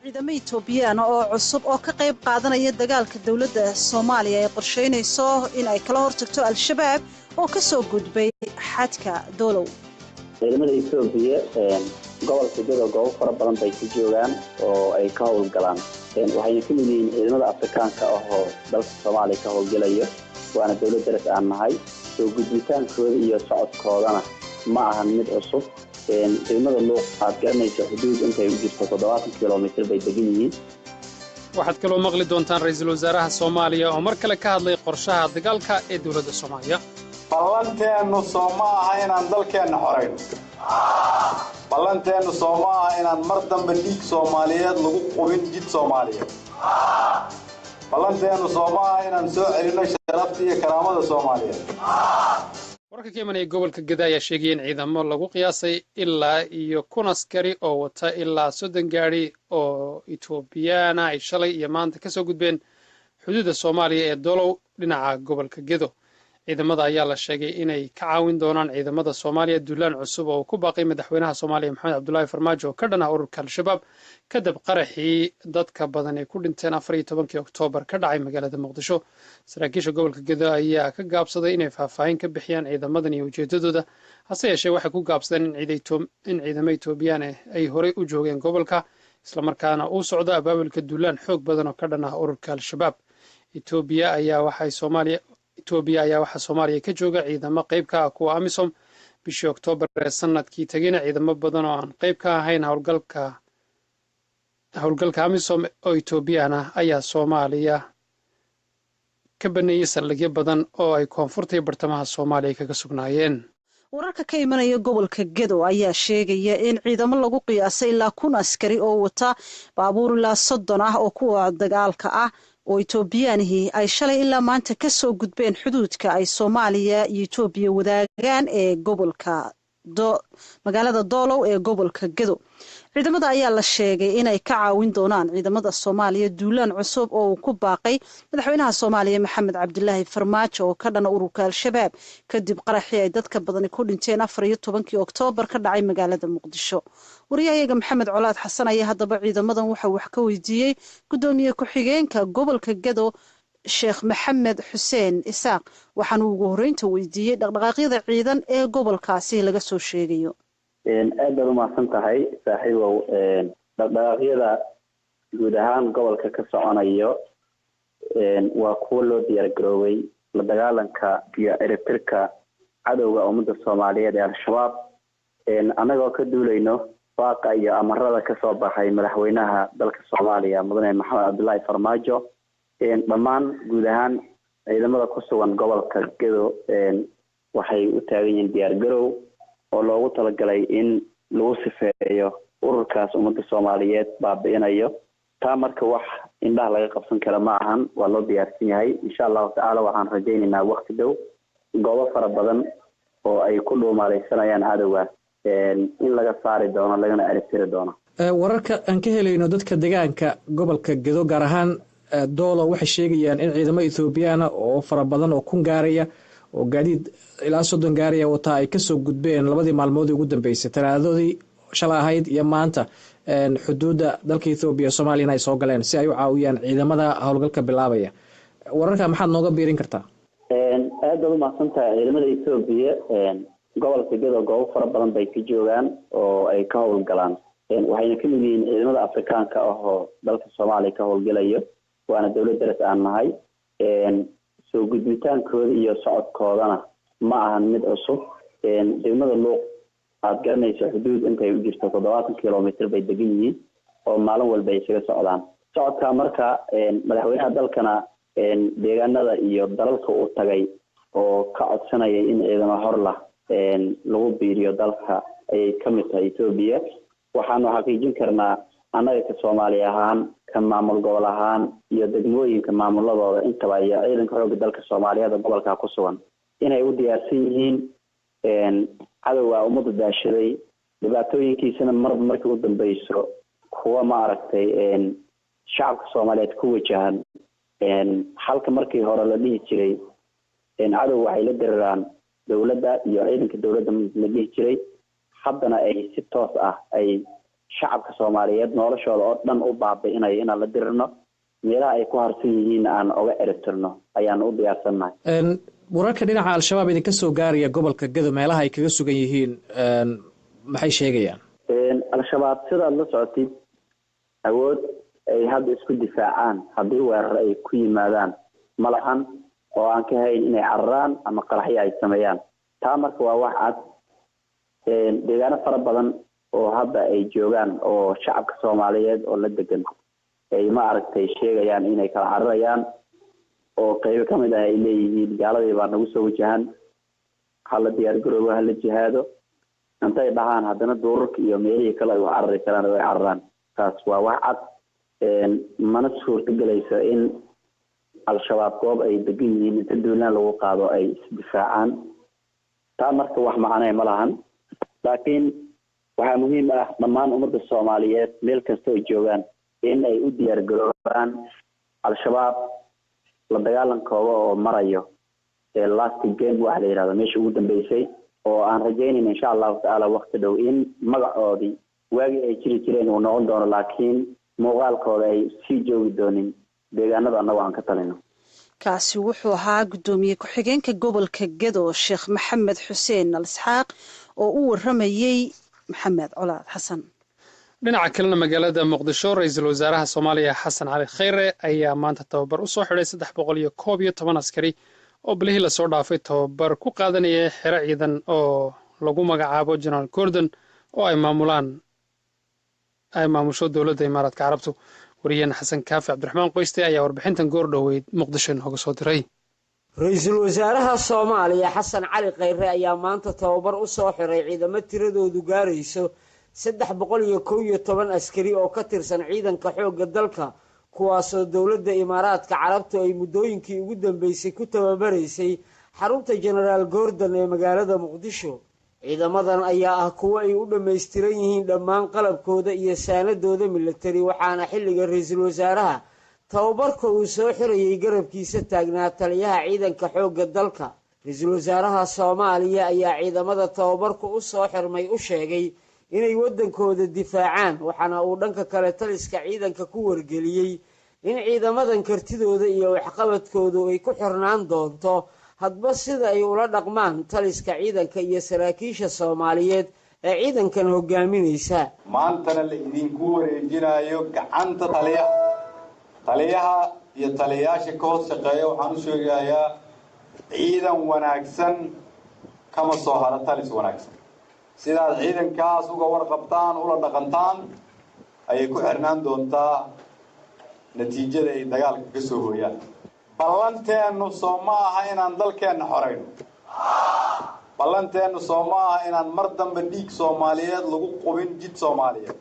Ciidamo Etoobiyaan oo cusub oo ka qayb qaadanaya dagaalka dowladda Soomaaliya ay qorsheynayso in ay kala hortagto Al-Shabaab oo ka soo gudbay xadka Doolow. Ciidamada Etoobiya gobolka Gedo goobo fara badan bay ka joogaan oo ay ka howlgalaan, waxayna ka mid yihiin ciidamada Afrikaanka ah oo dalka Soomaaliya ka howlgelayo, waana dowlad daras aan nahay. Soo gudbitaankooda iyo socodkoodana ma ahan mid cusub. Degmada Luuq aad garanayso xuduud intay u jirto 70 kilomitr bay degan yihiin. Waxaad kaloo maqli doontaan ra'iisul wasaaraha Soomaaliya oo mar kale ka hadlay qorshaha dagaalka ee dowladda Soomaaliya. Ballanteennu soo ma aha inaan dalkeenna xorayno? Ballanteennu soo ma aha inaan mar dambe dhiig Soomaaliyeed lagu qubin jid Soomaaliyeed? Ballanteennu soo ma aha inaan soo celinno sharafta iyo karaamada Soomaaliyeed? Wararka ka imanaya gobolka Geda ayaa sheegaya in ciidamo lagu qiyaasay ilaa iyo 1000 askari oo wata ilaa 30 gaadhi oo Etoobiyaana ay shalay iyo maanta ka soo gudbeen xuduudda Soomaaliya ee Dolow dhinaca gobolka Gedo. Ciidamada ayaa la sheegay inay ka caawin doonaan ciidamada Soomaaliya duulaan cusub oo ku baaqay madaxweynaha Soomaaliya Maxamed Cabdulaahi Farmaajo oo ka dhan ah ururka Al-Shabaab, kadib qaraxii dadka badan ay ku dhinteen 14-kii Oktoobar ka dhacay magaalada Muqdisho. Saraakiisha gobolka Gedo ayaa ka gaabsaday inay faahfaahin ka bixiyaan ciidamadan iyo ujeedadooda. Hase yeeshee, waxay ku gaabsadeen in ciidamo Etoobiyaan ay horey u joogeen gobolka, islamarkaana uu socdo abaabulka duulaan xoog badan oo ka dhan ah ururka Al-Shabaab. Etoobiya ayaa waxaa Soomaaliya ka jooga ciidamo qayb ka ah kuwa AMISOM. Bishii Oktoobar ee sanadkii tegeyna, ciidamo badan oo aan qayb ka ahayn howlgalka AMISOM oo Etoobiyaan ah ayaa Soomaaliya ka baneeyey saldhigyo badan oo ay koonfurta iyo bartamaha Soomaaliya kaga sugnaayeen. Wararka ka imanaya gobolka Gedo ayaa sheegaya in ciidamo lagu qiyaasay ilaa 1000 askari oo wata baabuur ilaa 30 ah oo kuwa dagaalka ah oo Etoobiyaanihii ay shalay ilaa maanta kasoo gudbeen xuduudka ay Soomaaliya iyo Etoobiya wadaagaan ee gobolka magaalada Doolow ee gobolka Gedo. Ciidamada ayaa la sheegay inay ka caawin doonaan ciidamada Soomaaliya duulaan cusub oo uu ku baaqay madaxweynaha Soomaaliya Maxamed Cabdilaahi Farmaajo oo ka dhana ururka Al-Shabaab, kadib qaraxii ay dadka badani ku dhinteen 14-kii Oktoobar ka dhacay magaalada Muqdisho. Wariyahayaga Maxamed Colaad Xasan ayaa haddaba ciidamadan waxa wax ka weydiiyey gudoomiye ku-xigeenka gobolka Gedo, Sheekh Maxamed Xuseen Isaaq, waxaana ugu horreynta weydiiyey dhaqdhaqaaqyada ciidan ee gobolkaasi laga soo sheegayo. Aad baad umahadsan tahay, saaxiibow. Dhaqdhaqaaqyada guud ahaan gobolka ka soconayo waa kuwo loo diyaar garoobay la dagaalanka iyo ciribtirka cadowga ummadda Soomaaliyeed ee Al-Shabaab, annagoo ka duulayno baaqa iyo amarada kasoo baxay madaxweynaha dalka Soomaaliya, mudane Maxamed Cabdullaahi Farmaajo. Dhammaan guud ahaan ciidamada ku sugan gobolka Gedo waxay u taagan yihiin diyaar garow oo loogu talagalay in lagu sifeeyo ururkaas ummadda Soomaaliyeed baabi'inayo. Taa marka wax indhaha laga qabsan kara ma ahan, waa loo diyaarsan yahay. Insha Allahu tacaala, waxaan rajaynaynaa wakti dhow goobo fara badan oo ay ku dhuumaaleysanayaan cadowga in laga saari doono, lagana ciribtiri doono. Wararka aan ka helayno dadka deegaanka gobolka Gedo, gaar ahaan Doolo, waxay sheegayaan in ciidamo Ethoobiyaana oo fara badan oo 1000 gaaraya oo gaadiid ilaa 30 gaaraya wataa ay kasoo gudbeen labadii maalmoodii ugu dambeysay, Talaadadii shalay ahayd iyo maanta, xuduudda dalka Ethoobiya Soomaaliyana ay soo galeen si ay u caawiyaan ciidamada howlgalka bilaabaya. Wararka maxaad nooga biirin kartaa? Aad baad umahadsan tahay. Ciidamada Etoobiya gobolka Gedo goobo fara badan bay ka joogaan oo ay ka howlgalaan, waxayna kamid yihiin ciidamada Afrikaanka ah oo dalka Soomaaliya ka howlgelayo, waana dowlad daras aan nahay. Soo gudbitaankooda iyo socodkoodana ma ahan mid cusub. Degmada Luuq aad garanayso xuduud intay u jirto 70 kilomitr bay degan yihiin oo maalin walba ay isaga socdaan socodka. Marka madaxweynaha dalkana deegaanada iyo dalalka uu tagay oo ka codsanayay in ciidamo horlah lagu biiriyo dalka ayay kamid tahay Etoobiya. Waxaanu xaqiijin karnaa annaga ka Soomaali ahaan, ka maamul gobol ahaan iyo degmooyinka maamuladooda intaba iyo ciidanka xoogga dalka Soomaaliyeed oo gobolka ku sugan inay u diyaarsan yihiin cadowga ummadda daashaday, dhibaatooyinkiisana marba markii u dambeyso kuwa maaragtay shacabka Soomaaliyeed ku wajahan, halka markii hore la dhihi jiray cadow waxay la diriraan dowladda iyo ciidanka dowladda la dhihi jiray, haddana ay si toos ah ay Shacabka Soomaaliyeed noloshooda oo dhan u baabi'inayo inaan la dirirno, meelaha ay ku harsan yihiin aan oga eribtirno ayaanu u diyaarsannahay. Wararka dhinaca Al-Shabaab idinka soo gaaraya gobolka Gedo, meelaha ay kaga sugan yihiin, maxay sheegayaan? Al-Shabaab, sidaad la socotid, awood ay hadda isku difaacaan haddii weerar ay ku yimaadaan ma lahan, oo aan ka hayn inay cararaan ama qaraxyo ay sameeyaan. Taa marka waa wax cad. Deegaano fara badan oo hadda ay joogaan oo shacabka Soomaaliyeed oo la degan ay, ma aragtay, sheegayaan inay kala cararayaan, oo qeybo ka mid ah ay leeyihiin gaaladii baa nagu soo wajahan, hala diyaar garoobo, hala jihaado intay dhahaan, haddana duurarka iyo meelihii kale ay u carari karaan oo ay cararaan. Taas waa wax cad. Mana suurtagelayso in Al-Shabaab goob ay degan yihiin inta duulaan lagu qaado ay isdifaacaan. Taa marka wax macnee ma lahan, laakiin waxaa muhiim ah dhammaan ummadda Soomaaliyeed meel kasta ay joogaan in ay u diyaargaroobaan Al-Shabaab la dagaalankooda oo marayo last game, waxa la yidhahdo meesha ugu dambeysay, oo aan rajaynayn insha Allahu tacaala wakti dhow in magacoodii waagii ay jiri jireen uu noqon doono, laakiin muuqaalkooda ay sii joogi doonin deegaanada annagoo aan ka talino. Kaasi wuxuu ahaa guddoomiye ku-xigeenka gobolka Gedo, Sheekh Maxamed Xuseen Al Isxaaq, oo u waramayey Maxamed Colaad Xasan. Dhinaca kalena, magaalada Muqdisho, ra-iisul wasaaraha Soomaaliya Xasan Cali Khayre ayaa maanta tababar u soo xidhay 311 askari oo bilihii lasoo dhaafay tababar ku qaadanayay xero ciidan oo lagu magacaabo General Gordon oo ay maamulaan ay maamusho dowladda Imaaraadka Carabtu. Wariyaheen Xasan Kaafi Cabdiraxmaan Qoyste ayaa warbixintan goor dhoweyd Muqdisho inooga soo diray. Ra-iisul wasaaraha Soomaaliya Xasan Cali Khayre ayaa maanta tababar u soo xiray ciidamo tiradoodu gaarayso 311 askari oo ka tirsan ciidanka xoogga dalka, kuwaasoo dowladda Imaaraadka Carabtu ay muddooyinkii ugu dambeysay ku tababaraysay xarunta Genaraal Gordon ee magaalada Muqdisho. Ciidamadan ayaa ah kuwo ay u dhammaystiran yihiin dhammaan qalabkooda iyo saanadooda milatari, waxaana xilliga ra-iisul wasaaraha tababarka uu soo xirayay garabkiisa taagnaa taliyaha ciidanka xoogga dalka. Ra-iisul wasaaraha Soomaaliya ayaa ciidamada tababarku u soo xirmay u sheegay inay waddankooda difaacaan, waxaana uu dhanka kale taliska ciidanka ku wargeliyey in ciidamadan kartidooda iyo waxqabadkoodu ay ku xirnaan doonto hadba sida ay ula dhaqmaan taliska ciidanka iyo saraakiisha Soomaaliyeed ee ciidankan hogaaminaysa. Maantana la idinku wareejinayo gacanta taliyaha, taliyaha iyo taliyayaasha ka hoos shaqeeya. Waxaan u sheegayaa, ciidan wanaagsan kama soo haro talis wanaagsan. Sidaad ciidankaas uga warqabtaan, ula dhaqantaan, ayay ku xirnaan doontaa natiijada ay dagaalka ka soo hooyaan. Ballanteennu soo ma aha inaan dalkeenna xorayno? Ballanteennu soo ma aha inaan mar dambe dhiig Soomaaliyeed lagu qubin jid Soomaaliyeed?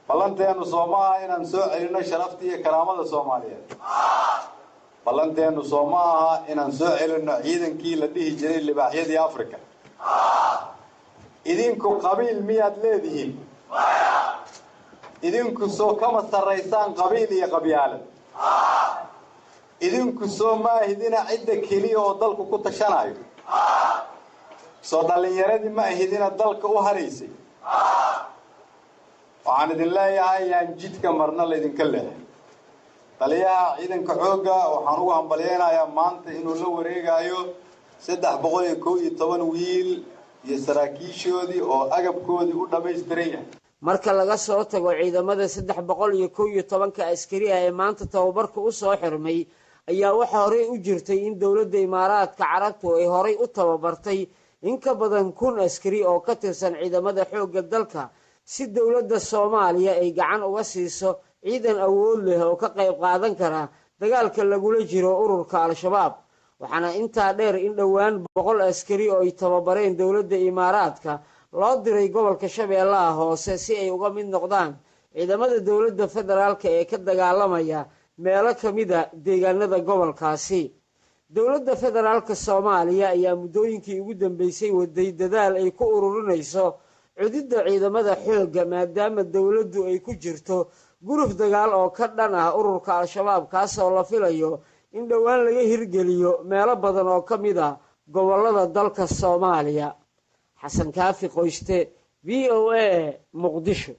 Ballanteennu soo ma aha inaan soo celinno sharafta iyo karaamada Soomaaliyeed? Ballanteennu soo ma aha inaan soo celinno ciidankii la dhihi jiray libaaxyadii Africa? Idinku qabiil miyaad leedihiin? Idinku soo kama sarraysaan qabiil iyo qabyaalad? Idinku soo maahidina cidda keliya oo dalku ku tashanayo? Soo dhallinyaradii ma ahidina dalka u haraysay? Waxaan idin leeyahay, yaan jidka marna laydinka leehay. Taliyaha ciidanka xoogga waxaan ugu hambalyeynayaa maanta inuu la wareegayo 311 wiil iyo saraakiishoodii oo agabkoodii u dhammaystiran yahay. Marka laga soo tago ciidamada 311-ka askari ah ee maanta tababarka u soo xirmay, ayaa waxaa horey u jirtay in dowladda Imaaraadka Carabtu ay horay u tababartay in ka badan 1000 askari oo ka tirsan ciidamada xoogga dalka, si dowladda Soomaaliya ay gacan uga siiso ciidan awood leh oo ka qayb qaadan kara dagaalka lagula jiro ururka Al-Shabaab. Waxaana intaa dheer in dhowaan 100 askari oo ay tababareen dowladda Imaaraadka loo diray gobolka Shabeellaha Hoose si ay uga mid noqdaan ciidamada dowladda federaalka ee ka dagaalamaya meelo ka mida deegaanada gobolkaasi. Dowladda federaalka Soomaaliya ayaa muddooyinkii ugu dambeysay waday dadaal ay ku ururinayso cudidda ciidamada xoogga, maadaama dowladdu ay ku jirto guruf dagaal oo ka dhan ah ururka Al-Shabaab, kaasoo la filayo in dhowaan laga hirgeliyo meelo badan oo ka mid a gobollada dalka Soomaaliya. Xasan Kaafi Qoyste, V O A, Muqdisho.